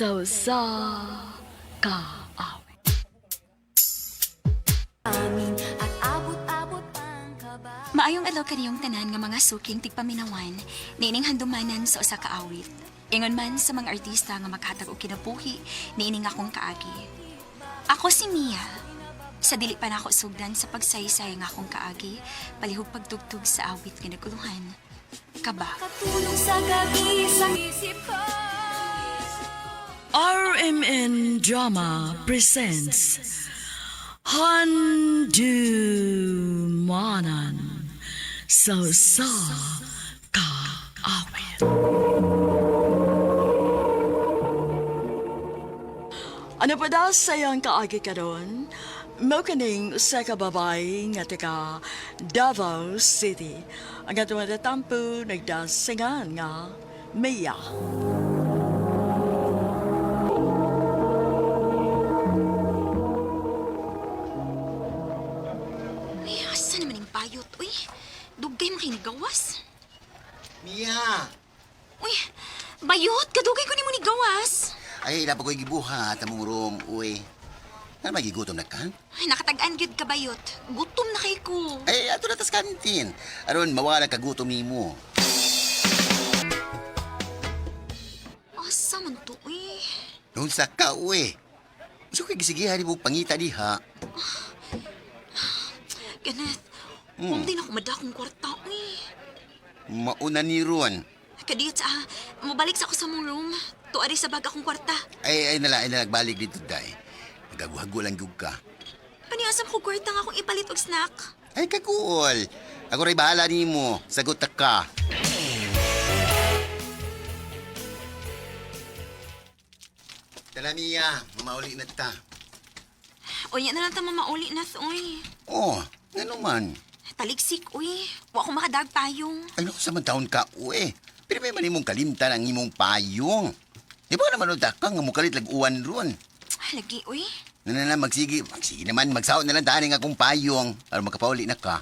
Sa usa ka awit. Maayong adlaw kaniyong tanan nga mga suking tigpaminawan, niining handumanan sa usa ka awit. Ingon man sa mga artista nga makahatag og kinabuhi niining akong kaagi. Ako si Mia. Sa dili pa nako sugdan sa pagsaysay nga akong kaagi, palihog pagtugtog sa awit nga naguluhan. Kaba. RMN Drama presents Handumanan sa usa ka awit. Ano pa daw sa iyang kaagi karon? Mao kaning usa ka babae nga taga Davao City. Ang atong natatampo nagdasingan nga Mia. Uy, asa naman yung bayot? Uy, dugay makinigawas. Mia! Uy, bayot, kadugay ko nimo ni gawas. Ay, dapat ko'y gibuhat among room, uy. Ano magigutom na ka? Ay, nakatag-an gyud ka bayot. Gutom na kay ko. Ay, ato na tas kantin. Aron, mawala kagutom nimo. Asa man to, uy? Noon sa ka, uy. Gusto ko'y gisigihan ni pangita diha. Kenneth, mm. Di na ako madakong kwarta, uy. Mauna ni Ron. Kadiyot sa, mabalik sa ako sa mong room. Tuari sa bag akong kwarta. Ay, ay nala, nagbalik dito, day. Nagaguhago lang gyud ka. Paniasam ko kwarta nga akong ipalit og snack. Ay, kakuol. Ako rin bahala nimo. Sagot ta ka. Tala, Mia. Mamauli na ta. Uy, na lang ta mamauli na, uy. Oh, ngano man. Taliksik, uy. Wa ko makadagpayong. Ay, naku, sa man taon ka, uwe. Pero may manimong kalimtan ang imong payong. Di ba naman unta ka nga mukalit lag-uwan ron? Ay, lagi, uy. Na na na, magsige. Magsige naman, magsaot na lang daan ang akong payong para makapauli na ka.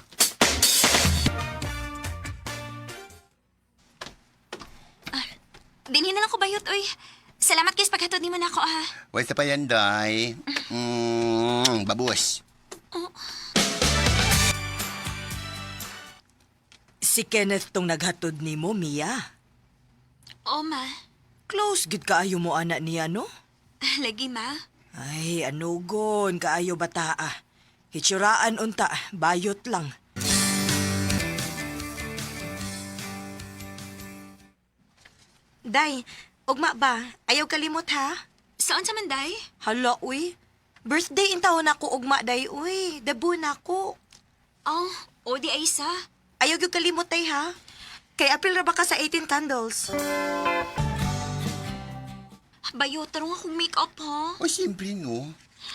Dinhin na lang ko bayot, uy. Salamat guys paghatod nimo nako, ha. Wala sa pa yan, day. Babus. Oh, Si Kenneth tong naghatod nimo, Mia. oh ma. Close gid kaayo mo ana niya, no? Lagi, ma. Ay, anugon kaayo bataa. Hitsuraan unta, bayot lang. Day, ugma ba? Ayaw kalimot ha? Saan sa man, day? Hala, uy. Birthday in taon ako ugma, day, uy. Debo na ako. Oh, o di ay isa. Ayaw gyud kalimot, day, ha? Kay April ra ba ka sa 18 candles? Bayot, tarong akong make-up, ha? O, siyempre, no.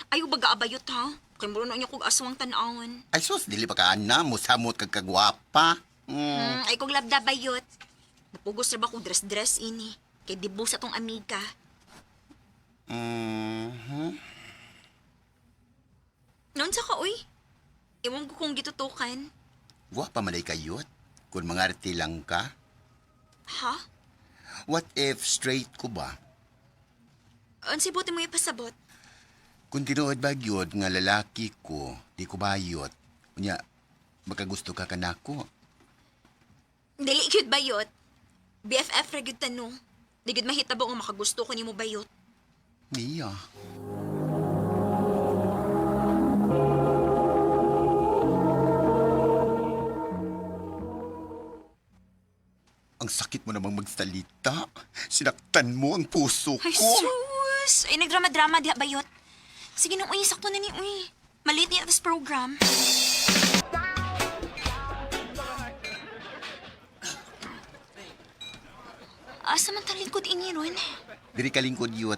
Ayaw baga abayot, ha? Kay muro na niya kog aswang tan-awon. Ay, sus, dili pa ka, ana. Musamot kag kagwapa. Ay kog labda bayot. Napugos ra ba kog dress-dress ini? Kay dibo sa tong amiga. Noon sa ka, uy. Iwan ko kung gitutukan. Gwapa malay kayot. Kung mangarti lang ka. Ha? What if straight ko ba? Unsay buti mo ipasabot? Kung tinuod ba gyud nga lalaki ko, di ko bayot. Unya, makagusto ka kanako. Dili gyud bayot. BFF ra gyud tano. Di gyud mahitabo nga makagusto ko nimo bayot. Mia. Ang sakit mo namang magsalita. Sinaktan mo ang puso Ay, ko. sus! Ay, nagdrama-drama diha bayot. Sige nung, uy, sakto na ni, uy. Malit niya this program. Asa man talikod ini ron? Diri ka lingkod yut.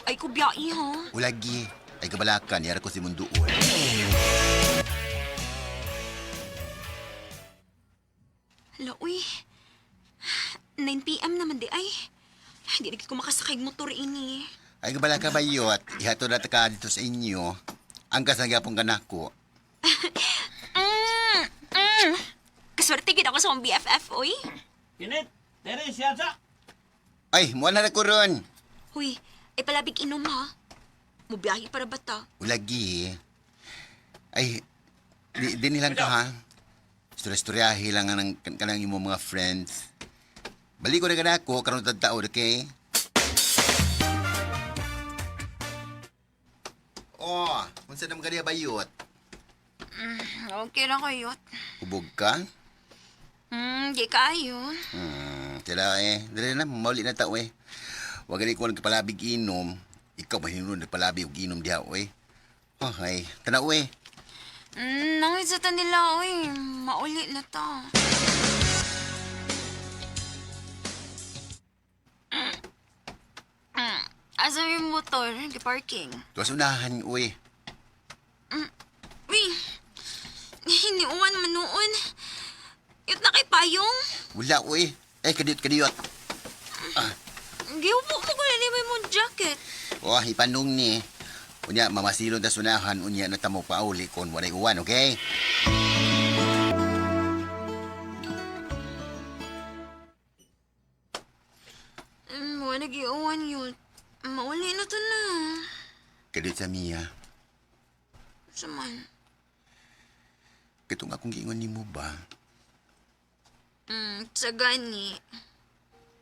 Ay, kubyai, ha? Ulagi. Ay kabalakan, yara ko si Munduol. Hala, uy. 9 p.m. naman di ay. Hindi na ko makasakay og motor ini. Ay kabalaka bayot. Ihatod na ta ka dito sa inyo. Ang kasagyapong kanako. Kaswerte gid ako sa akong BFF, uy. Kinit, tere siya sa. Ay, muha na na ko ron. Huy, Ay palabig inom ha. Mubiyahe para bata. Ulagi. Ay, di nilang ka ha. Istorya-istoryahe lang ang kanang imong mga friends. Balik ko na ka ako, karon taon, okay? Oh, unsa naman kaniya bayot? Okay ra kayo. Hubog ka? Di kayo. Sila eh. Dali na, mauli na tao eh. Wag gani ko nagpalabig inom. Ikaw mahinunod nagpalabig og inom diha eh. Okay, tanaw eh. Nangit sa ta nila, oy. Mauli na ta. Asa yung motor? Gi-parking. Tuwas unahan, uy. Uy! Hiniuan man noon. Yut na kay payong. Wala, uy. Eh, kadiyot, kadiyot. Giupo mo ko na mo mong jacket. Oh, ipanong ni. Unya, mamasilon ta sunahan, unya na tamo pauli kon walay uwan, okay? Wala giuan yun. Mauli na to na. Kadiyot sa Mia. Saman. Katong akong giingon nimo ba? Sa gani.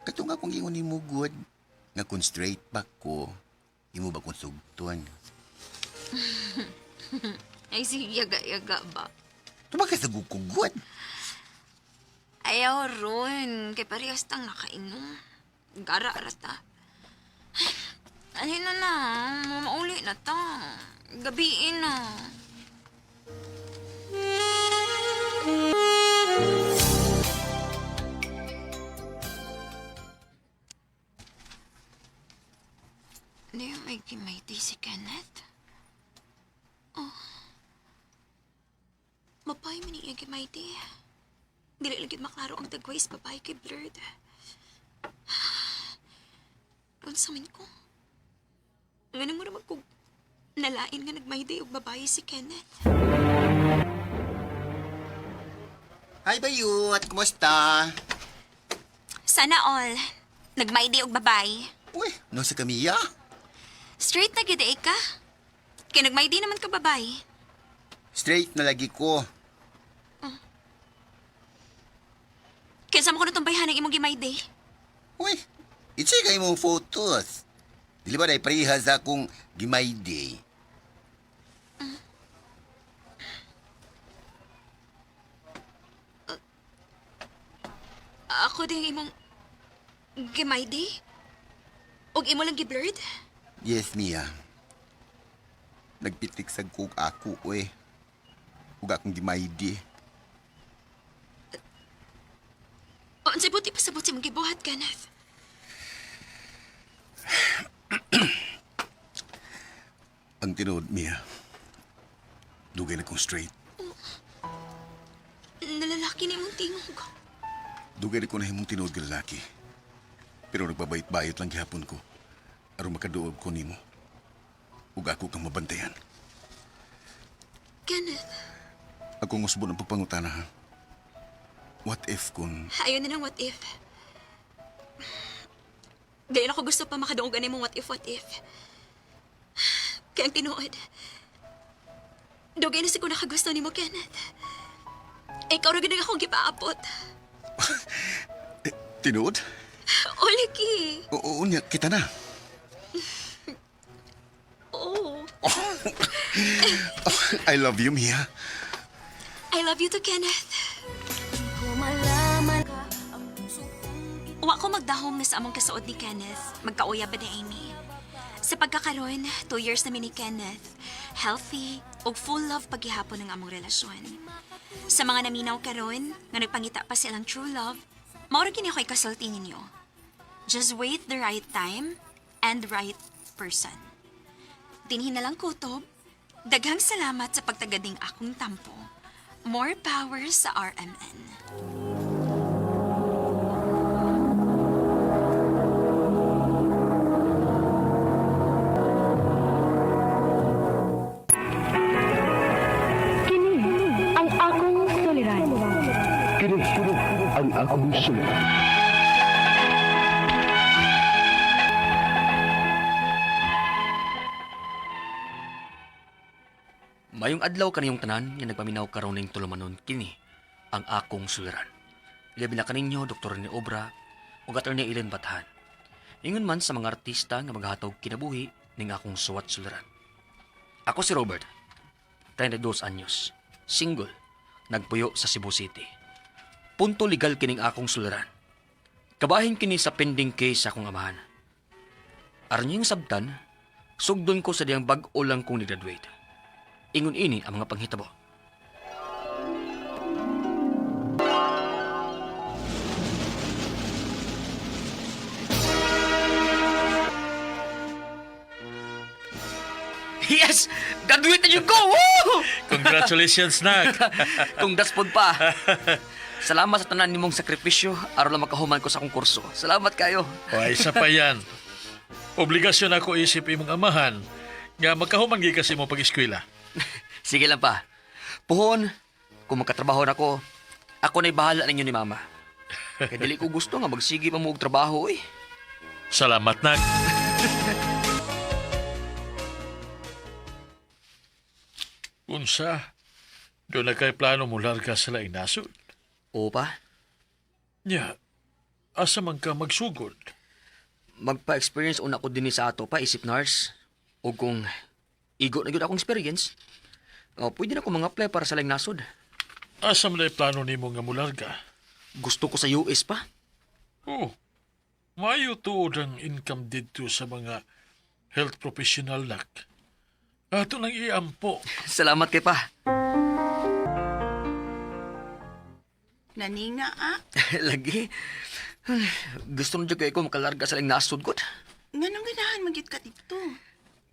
Katong akong giingon nimo good. Nga kung straight pa ko, imo ba kung sugton? Ay, sige, yaga-yaga ba? Tumaka sa gukugod. Ayaw ron. Kay parehas tang nakainom. Gara rata. Ay, ano na na. Mauli na ta. Gabiin na. Hindi yung may gimayti si Kenneth. Oh. Mapay man niya gimayti. Dili lang gyud maklaro ang tagway sa babae kay blurred. Unsa man ko? Ngano mo naman kung nalain nga nagmayday og babae si Kenneth. Hi, Bayut! Kumusta? Sana all. Nagmayday og babae. Uy, no sa kamiya? Straight na gyud ay ka. Kay nagmayday naman ka babae. Straight na lagi ko. Kinsa mo ko natong bayhanan imong gimayday? Uy, i-check ay mong photos. Dili ba dahil pareha sa akong gimayday? Ako din imong gimayday? Og imo lang giblurred? Yes, Mia. Nagpitik sa kog ako, uy. Ug akong gimayday. O, unsay buti pasabot sa imong gibuhat, Kenneth? Ang tinuod, Mia. Dugay na kong straight. Nalalaki na imong tingog. Dugay na ko na himong tinuod nga lalaki. Pero nagbabayot-bayot lang gihapon ko. Aron makaduog ko nimo. Ug ako kang mabantayan. Kenneth, Ako ang usbon ang pagpangutana, ha? What if kung ayaw na ng what if. Dahil ako gusto pa makaduogan mong what if, what if. Kaya ang tinuod, dugay na siguro nakagusto ni mo, Kenneth. Ikaw ra gid ang akong gipaabot. Tinuod? Oliki! Oo, niya, kita na. Oo. I love you, Mia. I love you too, Kenneth. Wa ko magdahom na sa among kasuod ni Kenneth. Magkauya ba ni Amy? Sa pagkakaroon, 2 years na mi ni Kenneth. Healthy ug full love paghihapon ng among relasyon. Sa mga naminaw karon nga nagpangita pa silang true love, mao ra kini ako ikasulti ninyo. Just wait the right time and right person. Dinhi na lang kutob. Daghang salamat sa pagtagading akong tampo. More power sa RMN. Kini ang akong suliran. Kini ang akong suliran. Mayong adlaw kaniyong tanan nga nagpaminaw karon ning tulumanon kini ang akong suliran. Labi na kaninyo Dr. Rene Obra ug Attorney Ellen Bathan. Ingon man sa mga artista nga maghatog kinabuhi ning akong suwat suliran. Ako si Robert, 32 anyos, single, nagpuyo sa Cebu City. Punto legal kining akong suliran. Kabahin kini sa pending case sa akong amahan. Aron niyang sabtan, sugdon ko sa diyang bag-o lang kong ni-graduate. Ingon ini ang mga panghitabo. Yes! Graduate na yun ko! Woo! Congratulations, Nak. Kung daspod pa. Salamat sa tanan nimong sakripisyo aron lang makahuman ko sa akong kurso. Salamat kayo. O, isa pa yan. Obligasyon ako isip imong amahan nga magkahuman gyud kasi mo pag-eskwela. Sige lang pa. Puhon, kung magkatrabaho na ko, ako na'y bahala ninyo ni Mama. Kaya dili ko gusto nga magsige pa mo og trabaho eh. Salamat, Nak. Unsa, doon na kay plano mo larga sa laing nasod. Oo pa, Nya, asa man ka magsugod? magpa-experience una ko dinhi sa ato pa isip nurse. O kung igo na gyud akong experience, oh, pwede na ko mga apply para sa laing nasod. Asa man ay plano nimo nga mularga? Gusto ko sa US pa. Oh, maayo tuod ang income didto sa mga health professional, Nak. Ato nang iampo. Salamat kay pa. Naninga ah. Lagi. Gusto na jud kay ko makalarga sa laing nasod ko. Nganong ganahan magyud ka dito?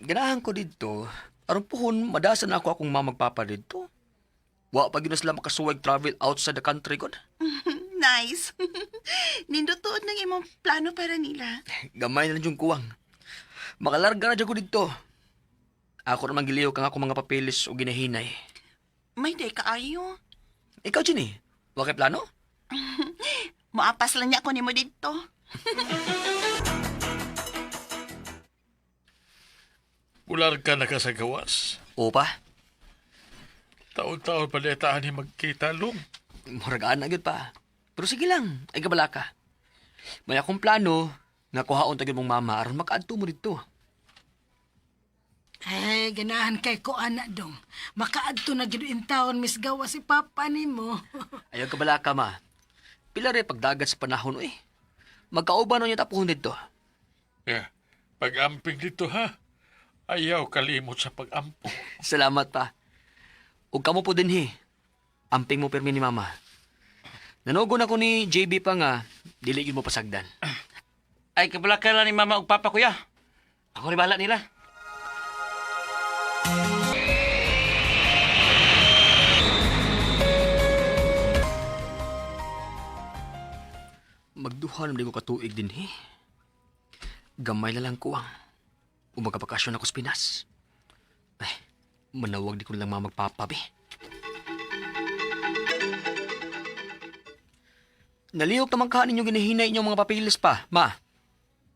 Ganahan ko dito. Aron puhon, madasan ako akong mamagpapa dito. Wa pa gyud na sila makasuwag travel outside the country god. Nice. Nindot tuod ng imong plano para nila. Gamay na lang yung kuwang. Makalarga na dyan ko dito. Ako naman giliw kang ako mga papeles o ginahinay. May day kaayo. Ikaw, Ginny, wa kay plano? Moapas lang niya ko nimo didto. Mularga na ka sa gawas. Oo pa. Taon-taon pa ni magkita, Long. Muragaan na gyud pa. Pero sige lang, ay kabala ka. May akong plano nga kuhaon ta gyud mong mama aron makaadto mo dito. Ay, ganahan kay ko anak dong. Makaadto na gid in taon mis gawa si papa nimo. Ayaw kabala ka, ma. Pila rin pagdagat sa panahon, eh. Magkauban na niya tapuhon dito. Yeah. Pag-amping dito, ha? Ayaw kalimot sa pag-ampo. Salamat pa. Ug kamo po din, he. Amping mo pirmi ni mama. Nanogon ako ni JB pa nga, dili gyud mo pasagdan. Ay, kabala ka lang ni mama ug papa kuya. Ako rin bahala nila. Magduha naman di ko katuig din, he. Gamay na lang kuwang. Umagabakasyon ako sa Pinas. Ay, manawag di ko na lang mamagpapabi. Nalihok naman ka ninyong ginahinay inyong mga papilis pa, ma.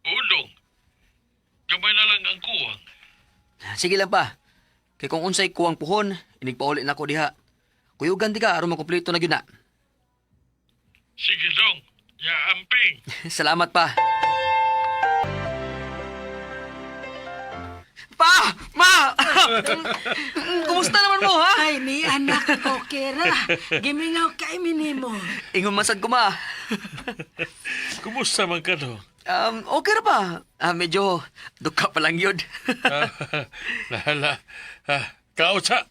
Ulong, gamay na lang ang kuwang. Sige lang pa. Kay kung unsay kuwang puhon, inigpauli na ko diha. Kuyugan di ka aron makumpleto na gyud na. Sige, Long. Ya, amping. Salamat pa. Pa! Ma! Kumusta naman mo, ha? Ay, ni anak okay ra. Gimingaw kay minimo. Ingon masad ko, ma. Kumusta man ka, Dong? Okay ra pa. Ah, medyo duka pa lang yun. Lala. Ah, kautsa.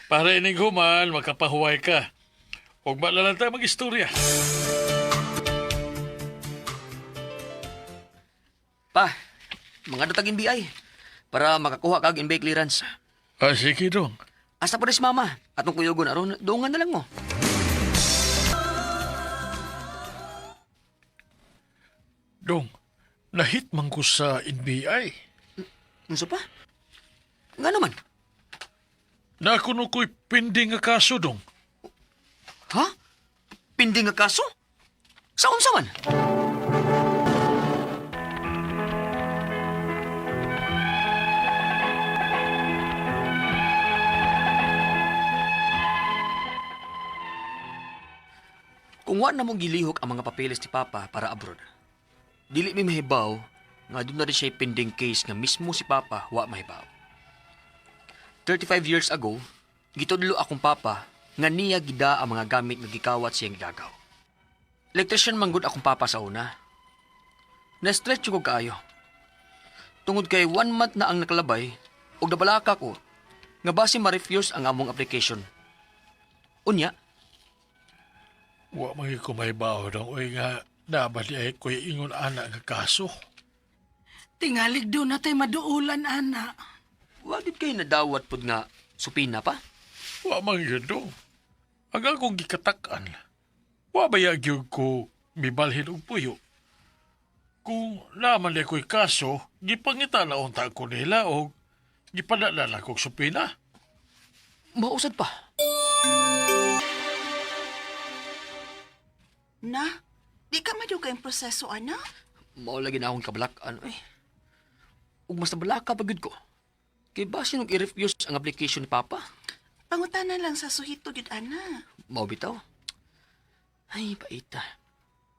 Para ining human, makapahuway ka. Huwag lang tayo mag-istorya. Pa, mga dutag NBI. Para makakuha kag NBI clearance. Ah, sige, Dong. Asa po rin si mama. Atong kuyugon aron, doongan na lang mo. Dong, nahit man ko sa NBI. Unsa pa? Nga naman. Nakuno ko'y pinding nga kaso, Dong. Ha? Pinding nga kaso? Sa unsa man? Kung wa na mong gilihok ang mga papeles ni Papa para abroad, dili mi mahibaw nga doon na rin siya pending case nga mismo si Papa wa mahibaw. 35 years ago, gitudlo akong Papa nga niya gida ang mga gamit nga gikawat siyang gigagaw. Electrician manggod akong papa sa una. Na-stretch ko kaayo. Tungod kay one month na ang nakalabay, ug nabalaka ko, nga base ma-refuse ang among application. Unya, Wa man gyud ko mahibaw dong oy nga nabali ay ko'y ingon ana nga kaso. Tingalig doon na tayo maduulan, ana. Wa gid kay nadawat pud nga supina pa. Wa man gyud dong. Ang akong gikatak-an, wa ba gyud ko mibalhin og puyo. Kung naman di ko'y kaso, gipangita na unta ko nila o gipadala na kog supina. Mausad pa. Na, di ka madugay ang proseso, ana? Mao lagi na akong kabalak-an eh. Ug mas nabalaka pa gyud ko. Kay base nung i-refuse ang application ni Papa, Pangutana lang sa suhito gyud, ana. mao bitaw. Ay, paita.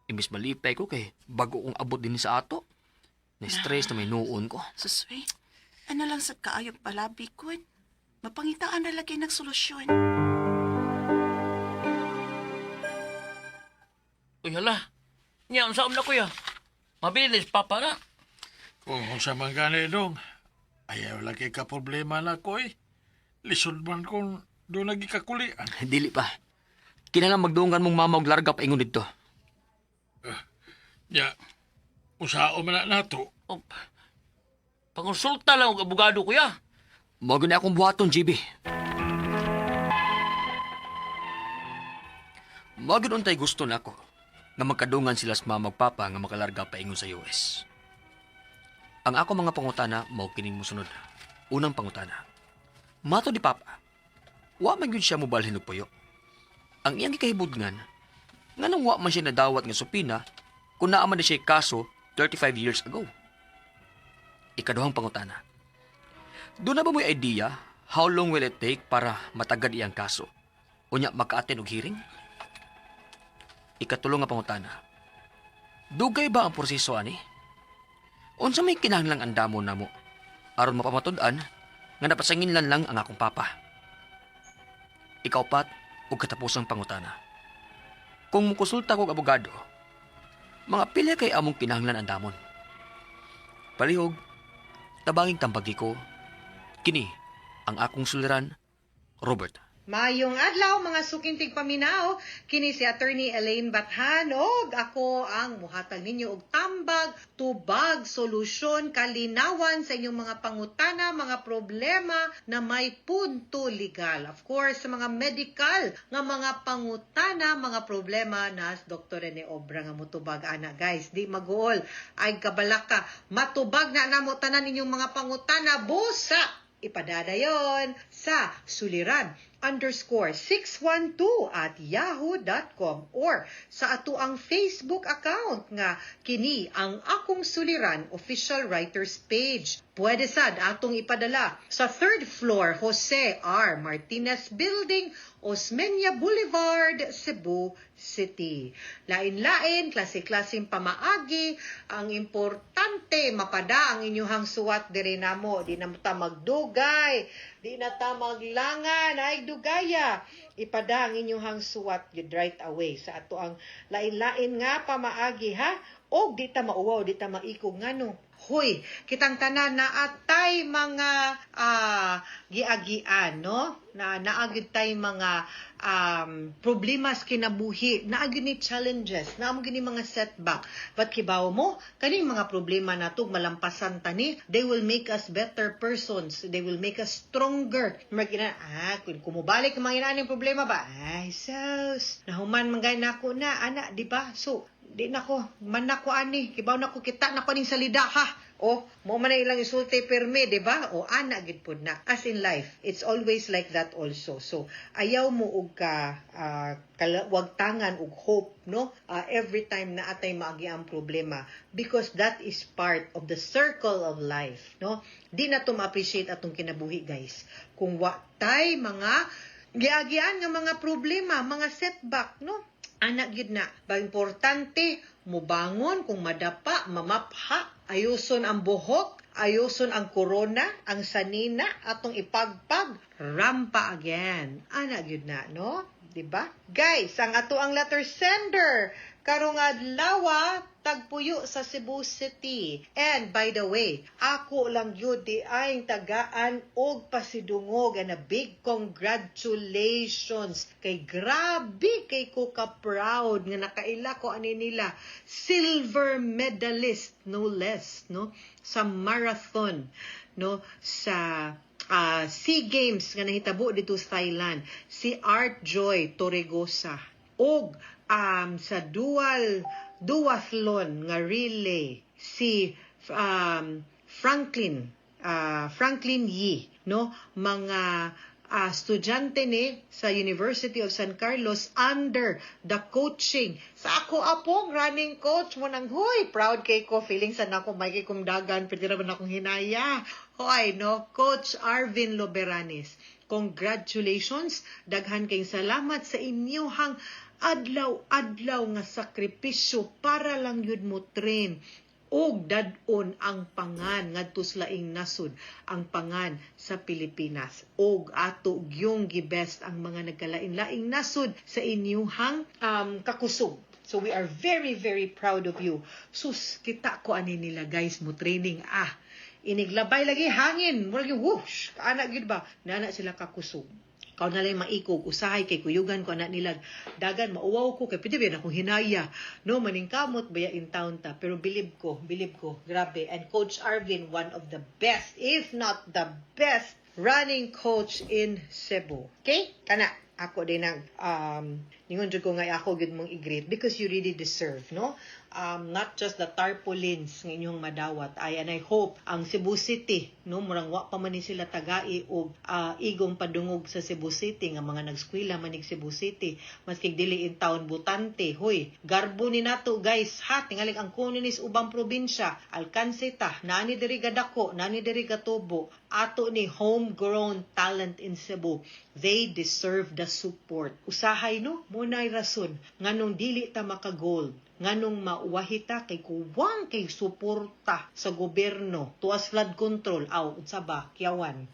Imbis malipay ko kay bago kong abot din sa ato. Na-stress na may nuon ko. Suswe, ano lang sa kaayong palabi kun? Mapangitaan na lagi ng solusyon. Uy, hala. Nya, unsa na kuya? Mabilis papa na. Kung sa man gani dong, ayaw lagi ka problema na ko eh. Lisod man kung doon lagi kakulian. Dili pa. Kinahanglan magdungan mong mama og larga paingon didto. Ya, usao man na nato. Oh, pangonsulta lang og abogado kuya. Mao gyud na akong buhaton, GB. Mao gyud untay gusto nako nga magkadungan sila sa mama ug papa nga makalarga paingon sa US. Ang ako mga pangutana mao kining mosunod. Unang pangutana. Mato di papa. Wa man gyud siya mobalhin og puyo. Ang iyang gikahibudngan, nganong wa man siya nadawat nga supina kung naa man na siya kaso 35 years ago. Ikaduhang pangutana. Doon na ba mo'y idea how long will it take para matagad iyang kaso? Unya maka-attend og hearing? Ikatulo nga pangutana. Dugay ba ang proseso ani? Unsa may kinahanglang andamo namo aron mapamatud-an nga napasanginlan lang ang akong papa? Ikaupat ug katapusang pangutana. Kung mukonsulta kog abogado, mga pila kay among kinahanglan andamon. Palihog, tabanging tambagi ko. Kini ang akong suliran, Robert. Mayong adlaw mga suking tigpaminaw, kini si Attorney Elaine Bathan og ako ang muhatag ninyo og tambag, tubag, solusyon, kalinawan sa inyong mga pangutana, mga problema na may punto legal. Of course, sa mga medical nga mga pangutana, mga problema na Dr. Rene Obra nga mutubag ana guys, di maguol ay kabalaka matubag na namo tanan inyong mga pangutana busa ipadadayon sa suliran_612@yahoo.com or sa ato ang Facebook account nga kini ang Akong Suliran Official Writers Page. Pwede sad atong ipadala sa third floor Jose R. Martinez Building, Osmeña Boulevard, Cebu City. Lain-lain, klase-klaseng pamaagi, ang importante mapada ang inyuhang suwat diri namo, di na ta magdugay, di na ta maglangan, ay dugaya. Ipada ang inyuhang suwat yun right away sa ato ang lain-lain nga pamaagi ha. Og di ta mauwaw, di ta maikog ngano. Huy, kitang tanan na atay mga giagian, no? Na naagid tay mga problemas kinabuhi, naagid ni challenges, naamo gini mga setback. But kibaw mo, kaning mga problema nato malampasan tani, they will make us better persons. They will make us stronger. Magina, kung kumubalik ang mga inaaning problema ba? Ay, sus, nahuman man gay nako na, ana, di ba? So, di nako, man nako ani, kibaw nako kita nako ning salida ha. O, mo man na ilang isulti pirmi, di ba? O, ana gid pud na. As in life, it's always like that also. So, ayaw mo og ka wag tangan og hope, no? Every time na atay maagi ang problema because that is part of the circle of life, no? Di na to ma-appreciate atong kinabuhi, guys. Kung wa tay mga giagian nga mga problema, mga setback, no? Anak gyud na. Ba importante, mubangon kung madapa, mamapha, ayuson ang buhok, ayuson ang korona, ang sanina, atong ipagpag, rampa again. Anak gyud na, no? Diba? Guys, ang ato ang letter sender karong adlaw tagpuyo sa Cebu City. And by the way, ako lang yun di ay tagaan og pasidungog, and a big congratulations kay grabe kay ko ka proud nga nakaila ko ani nila, silver medalist no less, no, sa marathon, no, sa SEA Games nga nahitabo dito sa Thailand, si Art Joy Torregosa, og sa dual duathlon nga relay, si Franklin Franklin Yee, no, mga estudyante ni sa University of San Carlos under the coaching sa ako apong running coach mo nang huy, proud kay ko, feeling sa nako may kay kumdagan pwede ra man akong hinaya, hoy, no, Coach Arvin Loberanes. Congratulations, daghan kay salamat sa inyuhang adlaw-adlaw nga sakripisyo para lang yun mo train og dad-on ang pangan ngadto sa laing nasod, ang pangan sa Pilipinas, og ato gyung gibest ang mga nagkalain-laing nasod sa inyuhang kakusog. So we are very, very proud of you. Sus, kita ko ani nila, guys, mo training ah. Iniglabay lagi hangin, murag yung whoosh, kaana gyud ba? Nana sila kakusog. Kaw na lang maikog, usahay kay kuyugan ko anak nila. Dagan, mauwaw ko, kay pwede ba akong hinaya? No, maningkamot, baya in town ta. Pero bilib ko, grabe. And Coach Arvin, one of the best, if not the best, running coach in Cebu. Okay? Kana, ako din ang ningon jud ko nga ako gyud mong i-greet because you really deserve, no, not just the tarpaulins nga inyong madawat ay. And I hope ang Cebu City, no, murang wa pa man ni sila tagai og igong padungog sa Cebu City nga mga nagskwela manig Cebu City, maski dili in town butante. Hoy, garbo ni nato, guys, ha. Tingaling ang kuno ni ubang probinsya, alkanse ta nani diri gadako, nani diri gatubo. Ato ni homegrown talent in Cebu, they deserve the support. Usahay, no, mo na'y rason nganong dili ta maka-gold, nganong mauwahita, kay kuwang kay suporta sa gobyerno tuas flood control aw unsa ba kiyawan,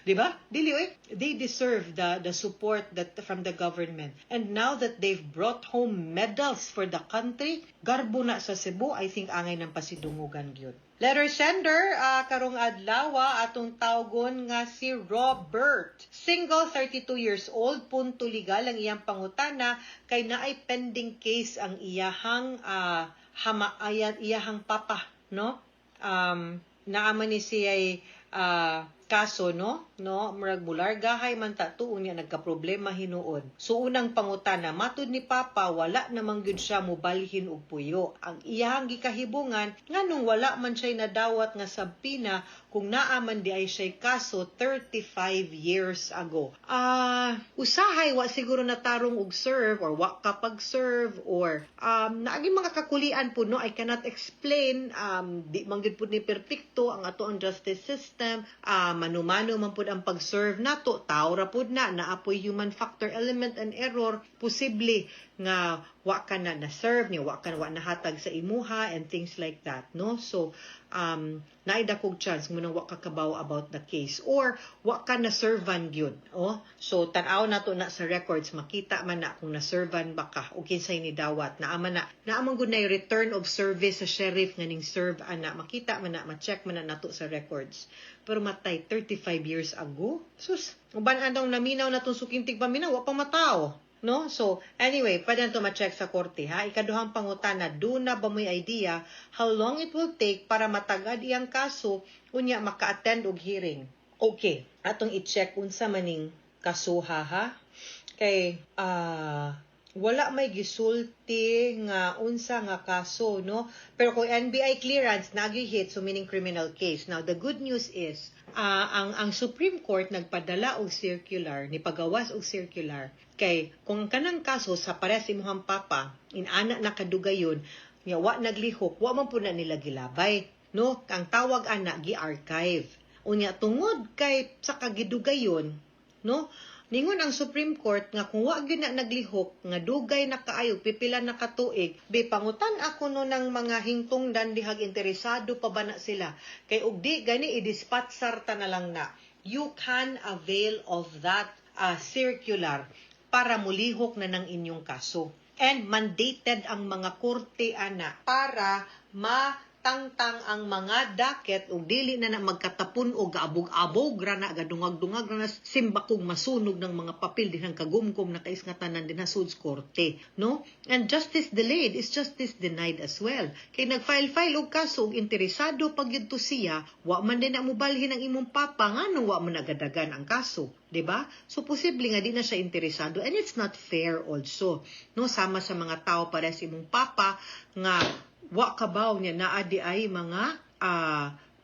di ba? Dili oy. They deserve the support that from the government, and now that they've brought home medals for the country, garbo na sa Cebu. I think angay ng pasidungugan gyud. Letter sender, karong adlaw atong tawgon nga si Robert. Single, 32 years old, punto legal ang iyang pangutana kay naay pending case ang iyahang hama ayan iyahang papa, no? Naaman ni siya kaso, no, murag mulargahay man ta tuon niya, nagkaproblema hinuon. So unang pangutana, matud ni papa wala namang gyud siya mobalhin og puyo. Ang iyahang gikahibungan, nganong wala man siya nadawat nga subpoena kung naa man di ay siya kaso 35 years ago? Usahay wa siguro natarong og serve or wa ka pag-serve or naagi mga kakulian po, no. I cannot explain, di man gyud pud ni perpekto ang ato ang justice system, mano-mano man pud ang pag-serve nato, tao ra pud na, naapoy human factor element and error, posible nga wa ka na na-serve niya, wa ka wa nahatag sa imuha and things like that, no? So, naay dakog chance mo nang wa ka kabaw about the case or wa ka na servan gyud, oh. So tan-aw nato na sa records, makita man na kung na-servan ba ka o kinsay ni dawat. Naa man na, naa man gud na return of service sa sheriff nga ning serve ana, makita man na, ma-check man na nato sa records. Pero matay, 35 years ago, sus, uban anong naminaw na tong suking tigpaminaw, wa pa matao, no? So, anyway, pwede na ito ma-check sa korte, ha? Ikaduhang pangutana, duna ba mo'y idea how long it will take para matagad iyang kaso, unya maka-attend og hearing? Okay, atong i-check unsa maning kasuha, ha? Kay, wala may gisulti nga unsa nga kaso, no? Pero kung NBI clearance, nagi-hit, so meaning criminal case. Now, the good news is, ang Supreme Court nagpadala og circular, ni pagawas og circular, kay kung kanang kaso sa pares imuhang papa, inana na kadugayon, nya wa naglihok, wa man pud na nila gilabay, no? Ang tawag ana, gi-archive. Unya tungod kay sa kagidugayon, no? Ningon ang Supreme Court nga kung wa gyud na naglihok nga dugay na kaayo, pipila na katuig, be pangutan ako no ng mga hingtungdan dihag interesado pa ba na sila, kay og di gani i-dispatsar ta na lang na. You can avail of that circular para mulihok na ng inyong kaso. And mandated ang mga korte ana para matangtang ang mga docket ug dili na na magkatapon o gaabog-abog ra na, gadungag-dungag ra na, simbakog masunog ng mga papel dinhang kagumkom na kais nga tanan dinha sud korte, no? And justice delayed is justice denied as well, kay nag-file-file og kaso ug interesado pag gyud to siya, wa man din na mobalhin ang imong papa, nganong wa man nagadagan ang kaso, 'di ba? So posible nga di na siya interesado and it's not fair also, no, sama sa mga tao para sa imong papa nga wa kabaw niya naa di ay mga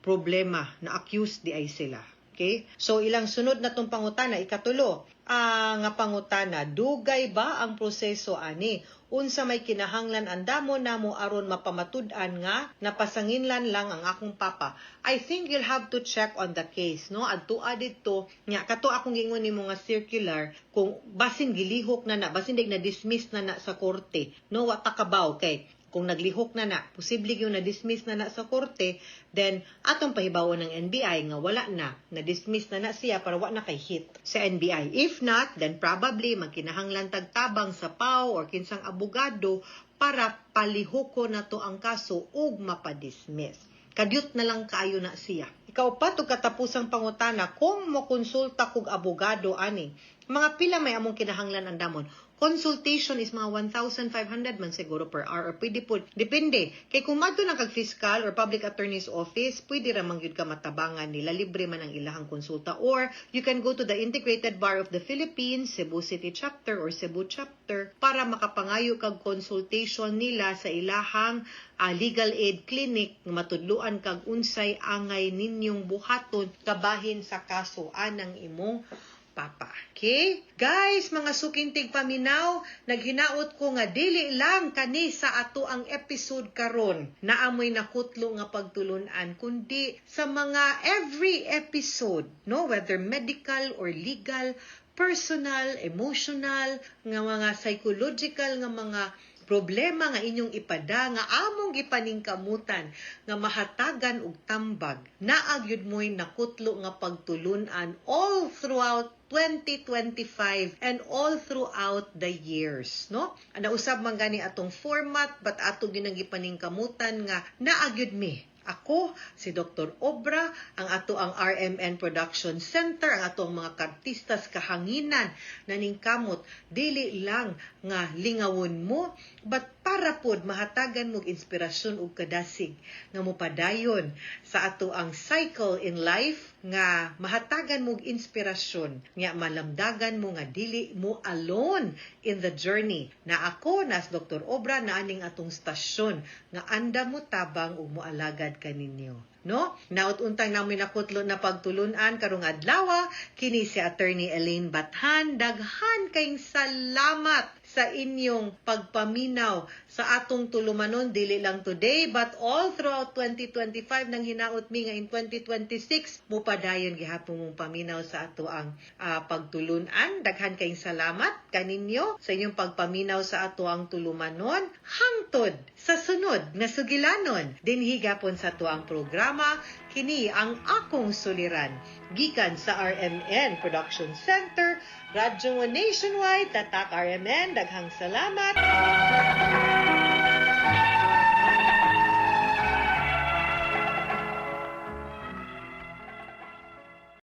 problema na accused di ay sila. Okay? So ilang sunod na tong pangutana, ikatulo, nga pangutana, dugay ba ang proseso ani? Unsa may kinahanglan andamo namo aron mapamatud-an nga napasanginlan lang ang akong papa? I think you'll have to check on the case, no? Adtua didto nya kato akong giingon nimo nga circular, kung basin gilihok na na, basin dig na dismiss na na sa korte, no? Wa ta kabaw kay kung naglihok na na, posible yung na-dismiss na na sa korte, then atong pahibawon ng NBI nga wala na, na-dismiss na na siya para wa na kay hit sa NBI. If not, then probably magkinahanglan tagtabang sa PAO or kinsang abogado para palihoko na to ang kaso ug mapadismiss. Kadyot na lang kaayo na siya. Ikaw pa to katapusang pangutana, kung mokonsulta kog abogado ani, mga pila may among kinahanglan andamon? Consultation is mga 1,500 man siguro per hour or pwede po, depende. Kay kung madto na kag fiscal or public attorney's office, pwede ra man gyud ka matabangan nila, libre man ang ilahang konsulta. Or you can go to the Integrated Bar of the Philippines, Cebu City Chapter or Cebu Chapter para makapangayo kag consultation nila sa ilahang legal aid clinic nga matudluan kag unsay angay ninyong buhaton kabahin sa kaso anang imong papa. Okay? Guys, mga suking tigpaminaw, naghinaot ko nga dili lang kani sa ato ang episode karon naamoy nakutlo nga pagtulunan, kundi sa mga every episode, no, whether medical or legal, personal, emotional, nga mga psychological nga mga problema nga inyong ipada nga among gipaningkamutan nga mahatagan og tambag, naa gyud mo'y nakutlo nga pagtulunan all throughout 2025 and all throughout the years, no? Nausab man gani atong format, but ato gyud ang gipaningkamutan nga naa gyud mi. Ako, si Dr. Obra, ang ato ang RMN Production Center, ang ato ang mga kartistas kahanginan na ningkamot, dili lang nga lingawon mo, but para pod mahatagan mo inspirasyon ug kadasig nga mopadayon sa ato ang cycle in life, nga mahatagan mo inspirasyon nga malamdagan mo nga dili mo alone in the journey, na ako nas Dr. Obra na aning atong stasyon nga anda mo tabang ug moalagad kaninyo, no? Naot untang namin nakutlo na pagtulunan karong adlaw, kini si Attorney Elaine Bathan. Daghan kayong salamat sa inyong pagpaminaw sa atong tulumanon, dili lang today but all throughout 2025. Nang hinaot mi nga in 2026 mupadayon gihapon mong paminaw sa ato ang pagtulunan. Daghan kayong salamat kaninyo sa inyong pagpaminaw sa ato ang tulumanon hangtod sa sunod nga sugilanon dinhi gapon sa ato ang programa, kini ang Akong Suliran, gikan sa RMN Production Center, Radyo Nationwide, Tatak RMN. Daghang salamat.